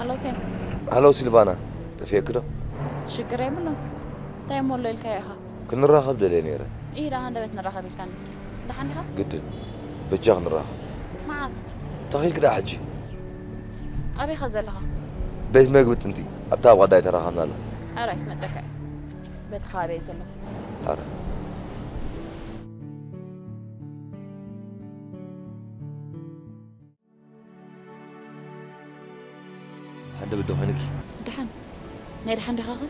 ኣሎ ሴም። ሃሎ ሲልቫና፣ ጠፊእኪ ዶ? ሽግር የብሉን። እንታይ እሞ ኣሎ ኢልካዮ ኢኻ? ክንራኸብ ደልየ ነይረ። ይህ ደኣ ሃንደበት ንራኸብ ኢልካኒ። ደሓን ዲኻ? ግድን። በጃ ክንራኸብ። መዓስ? ተኺልኪ ደኣ ሕጂ። ኣበይ ኸ ዘለኻ? ቤት መግቢ ጥንቲ ኣብታ ኣብ ቐዳይ ተራኸብናላ። ሕራይ ክመጸካ እየ። በቲ ከባቢ እየ ዘለኹ። ኣረ ሓንደ ብዶ ኮይንኪ? ደሓን ናይ ደሓን ዲኻ ኸ?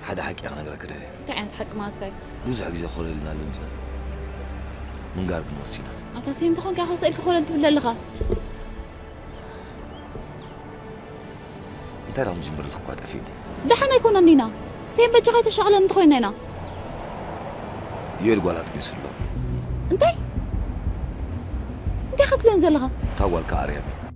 ሓደ ሓቂ ክነግረኪ ደልየ። እንታይ ዓይነት ሓቂ ማለትካ እዩ? ብዙሕ ግዜ ኮለልና ኣሎ እንትና ምንጋር ግን ወሲና። ኣታ ሴም ተኾንካ ኢኻ ስእልኪ ኮለል ትብል ኣለኻ። እንታይ ዳም ጅምር ልኽኳ ጠፊኒ። ደሓን ኣይኮነን ኢና። ሴም በጃኻ ኣይተሻቕለን እንተኾይና ኢና። ዮኤል ጓል ኣጥኒሱ ኣሎ። እንታይ እንታይ ክትብለን ዘለኻ? እታ ጓልካ ኣርያም እዩ።